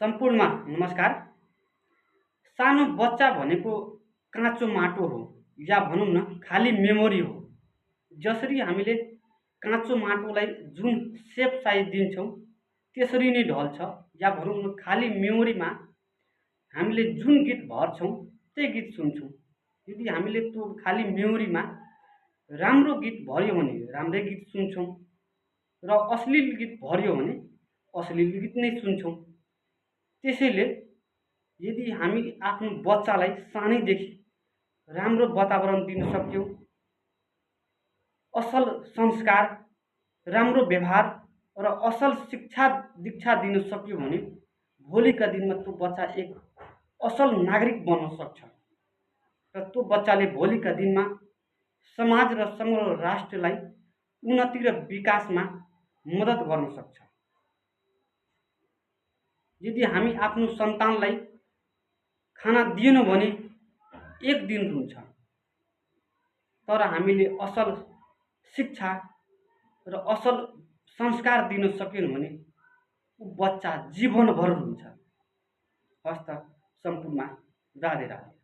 सम्पूर्णमा नमस्कार। सानो बच्चा भनेको काँचो माटो हो या भनौँ न खाली मेमोरी हो। जसरी हामीले काँचो माटोलाई जुन सेप साइज दिन्छौँ त्यसरी नै ढल्छ, या भनौँ न खाली मेमोरीमा हामीले जुन गीत भर्छौँ त्यही गीत सुन्छौँ। यदि हामीले त्यो खाली मेमोरीमा राम्रो गीत भर्यो भने राम्रै गीत सुन्छौँ र अश्लील गीत भर्यो भने अश्लील गीत नै सुन्छौँ। त्यसैले यदि हामी आफ्नो बच्चालाई सानैदेखि राम्रो वातावरण दिन सक्यौँ, असल संस्कार, राम्रो व्यवहार र असल शिक्षा दीक्षा दिन सक्यौँ भने भोलिका दिनमा त्यो बच्चा एक असल नागरिक बन्न सक्छ र त्यो बच्चाले भोलिका दिनमा समाज र समग्र राष्ट्रलाई उन्नति र विकासमा मद्दत गर्न सक्छ। यदि हामी आफ्नो सन्तानलाई खाना दिएनौँ भने एक दिन रुन्छ, तर हामीले असल शिक्षा र असल संस्कार दिन सकेनौँ भने ऊ बच्चा जीवनभर रुन्छ। हस्त सम्पूर्ण राधे राधे।